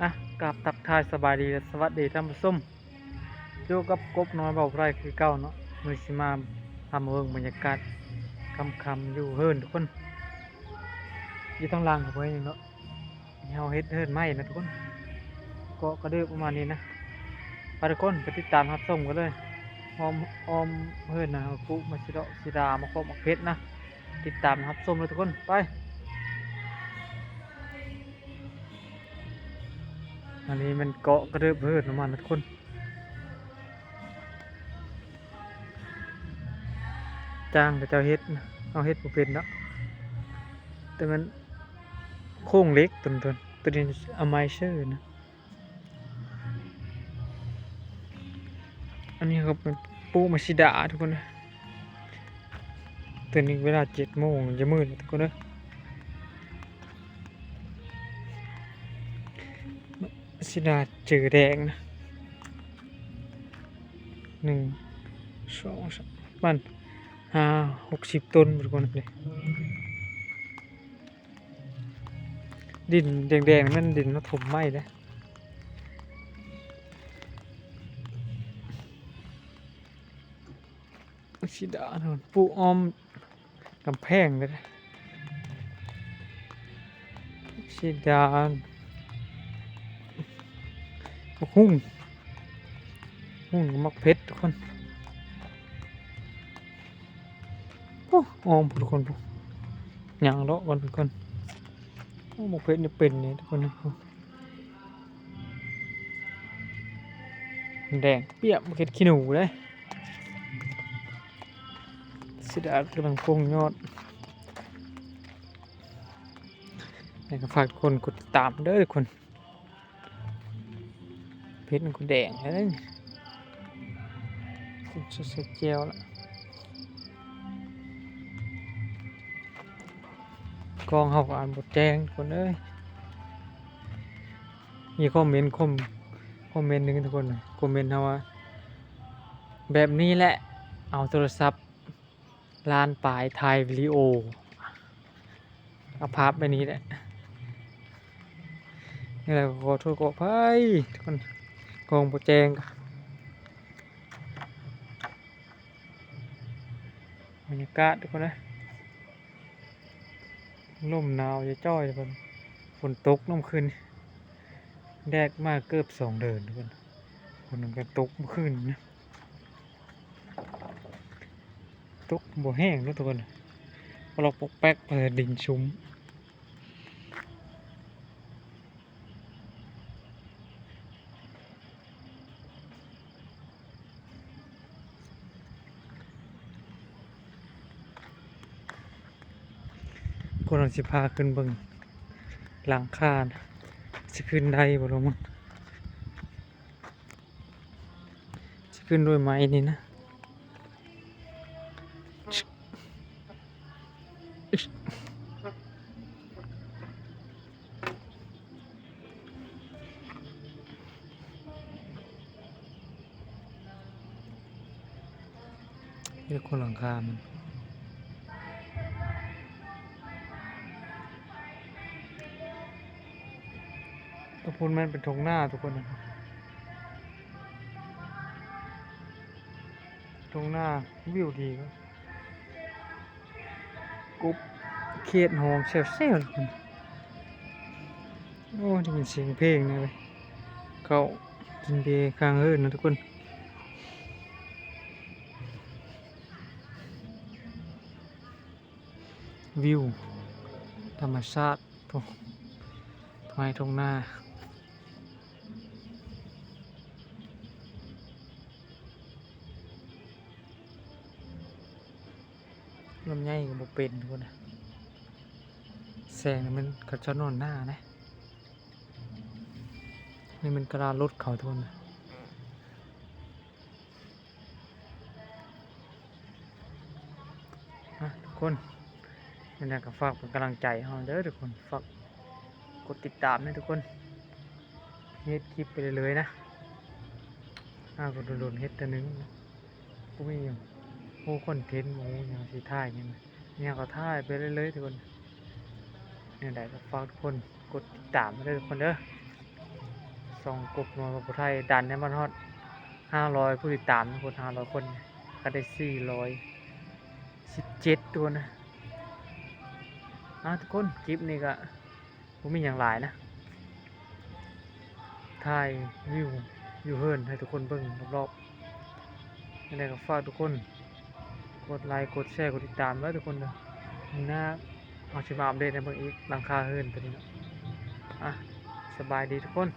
ອ່ະ ກາບທັກທາຍສະບາຍດີ ແລະ ສະຫວັດດີທ່ານຜູ້ຊົມ, ຢູ່ກັບກົບນ້ອຍເບົາໄພຄືເກົ່າເນາະ. ມື້ນີ້ຊິມາພາມາເບິ່ງບັນຍາກາດຄ່ຳໆຢູ່ເຮືອນທຸກຄົນ. ຢູ່ທາງຫຼັງເຮົາເນາະ ເຮົາເຮັດເຮືອນໃໝ່ນະທຸກຄົນ, ເກາະກະເດີບປະມານນີ້ນະ. ໄປທຸກຄົນ ໄປຕິດຕາມຮັບຊົມກັນເລີຍ. ອ້ອມ ອ້ອມເຮືອນນະ ເຮົາປູກໝາກສີດອກສີດາ ໝາກເຜດ ໝາກເຜັດນະ. ຕິດຕາມຮັບຊົມເລີຍທຸກຄົນ ໄປ. ອັນນີ້ແມ່ນເກາະກະເດີບເຮີດນ້ຳມັນນະທຸກຄົນ. ຈ້າງເຂົາເຈົ້າເຮັດນະ, ເຮົາເຮັດບໍ່ເປັນດອກ. ແຕ່ມັນໂຄງເຫຼັກຕົວນີ້, ຕົວນີ້ເອົາໄມ້ເຊີນະ. ອັນນີ້ກໍເປັນປູກໝາກສີດາທຸກຄົນເອີຍ. ຕອນນີ້ເວລາເຈັດໂມງ ຈະມືດແລ້ວທຸກຄົນເອີຍ. ໝາກສີດາເຈີແດງນະ ໜຶ່ງ ສອງ ສາມ ປະມານຫ້າຫົກສິບຕົ້ນທຸກຄົນເອີຍ. ດິນແດງໆ ນັ້ນແມ່ນດິນເຮົາຖົມໄມ້ເດ້. ໝາກສີດາພຸ້ນ ປູກອ້ອມກຳແພງເດ້. ໝາກສີດາ ໝາກຫຸ່ງ ຫຸ່ງ ໝາກເຜັດທຸກຄົນ. ໂອ້ ອ້ອມພຸ້ນທຸກຄົນ ຍ່າງເລາະກ່ອນທຸກຄົນ. ໂອ້ ໝາກເຜັດນີ້ເປັນນີ້ທຸກຄົນ. ແດງປຽບ ໝາກເຜັດຂີ້ໜູເດ້. ເສຍດາຍ ກຳລັງໂປ່ງຍອດ. ແລ້ວກໍຝາກທຸກຄົນກົດຕິດຕາມເດີທຸກຄົນ. ເຜັດມັນກໍແດງແລ້ວເດ້ນີ້. ໃສ່ແຈ່ວລະ. ກ້ອງເຮົາກໍອ່ານບໍ່ແຈ້ງທຸກຄົນເອີຍ. ມີຄອມເມັນ ຄອມ ຄອມເມັນໜຶ່ງທຸກຄົນ ຄອມເມັນເຮົາວ່າ ແບບນີ້ແຫຼະ ເອົາໂທລະສັບລ້ານປາຍຖ່າຍວິດີໂອ ເອົາພາບແບບນີ້ແຫຼະ. ນີ້ແຫຼະ ກໍຂໍໂທດຂໍອະໄພທຸກຄົນ ກ້ອງບໍ່ແຈ້ງ. ບັນຍາກາດທຸກຄົນເອີຍ ລົມໜາວຈະຈ່ອຍທຸກຄົນ. ຝົນຕົກນຳຄືນ ແດດມາເກືອບສອງເດືອນທຸກຄົນ. ຝົນມັນກໍຕົກມື້ຄືນນະ ຕົກບໍ່ແຮງເນາະທຸກຄົນ ປະລັອກປອກແປັກ ເອີ ດິນຊຸ່ມ. ຄົນເຮົາຊິພາຂຶ້ນເບິ່ງຫຼັງຄານະ ຊິຂຶ້ນໄດ້ບໍ່ລະມັງ. ຊິຂຶ້ນດ້ວຍໄມ້ນີ້ນະ. ເຮັດຄົນຫຼັງຄາມັນ ຕະພຸ້ນແມ່ນເປັນທົ່ງນາທຸກຄົນ ທົ່ງນາ ວິວດີ. ກົບເຂດຮ້ອງແຊວໆ ທຸກຄົນ. ໂອ້ ໄດ້ຍິນສຽງເພງນະເວີຍ ເຂົ້າກິນເບຂ້າງເຮືອນນະທຸກຄົນ. ວິວທຳມະຊາດ ໂອ້ ທົ່ງໄຮ່ທົ່ງນາ. ລຳໄຍກໍບໍ່ເປັນພຸ້ນນະ ແສງນີ້ມັນ ເຂົາເຈົ້ານອນໜ້ານະ ນີ້ມັນກະລາລົດເຂົາທຸກຄົນນະ. ອ່ະ ທຸກຄົນ ຍັງໃດກໍຝາກເປັນກຳລັງໃຈໃຫ້ເຮົາເດີທຸກຄົນ ຝາກກົດຕິດຕາມເດີທຸກຄົນ ເຮັດຄລິບໄປເລື້ອຍໆນະ. ອ່າ ກໍດົນໆເຮັດເທື່ອໜຶ່ງ ບໍ່ມີຫຍັງ ບໍ່ຮູ້ຄອນເທັນ ບໍ່ຮູ້ຫຍັງຊິຖ່າຍຫຍັງ ຫຍັງກໍຖ່າຍໄປເລື້ອຍໆທຸກຄົນ. ແນວໃດກໍຝາກທຸກຄົນກົດຕິດຕາມເດີທຸກຄົນເດີ. ສ່ອງກົບໜ່ວຍພວກໄທ ດັນໃຫ້ມັນຮອດຫ້າຮ້ອຍຜູ້ຕິດຕາມທຸກຄົນ ຫ້າຮ້ອຍຄົນ ກໍໄດ້ສີ່ຮ້ອຍສິບເຈັດທຸກຄົນນະ. ອ່າ ທຸກຄົນ ຄລິບນີ້ກໍບໍ່ມີຫຍັງຫຼາຍນະ ຖ່າຍວິວຢູ່ເຮືອນໃຫ້ທຸກຄົນເບິ່ງລອບໆ. ຈັ່ງໃດກໍຝາກທຸກຄົນກົດໄລ ກົດແຊ ກົດຕິດຕາມເດີທຸກຄົນເດີ. ມື້ໜ້າເຮົາຊິມາອັບເດດໃຫ້ເບິ່ງອີກ ຫຼັງຄາເຮືອນຕົວນີ້ເນາະ. ອ່ະ ສະບາຍດີທຸກຄົນ.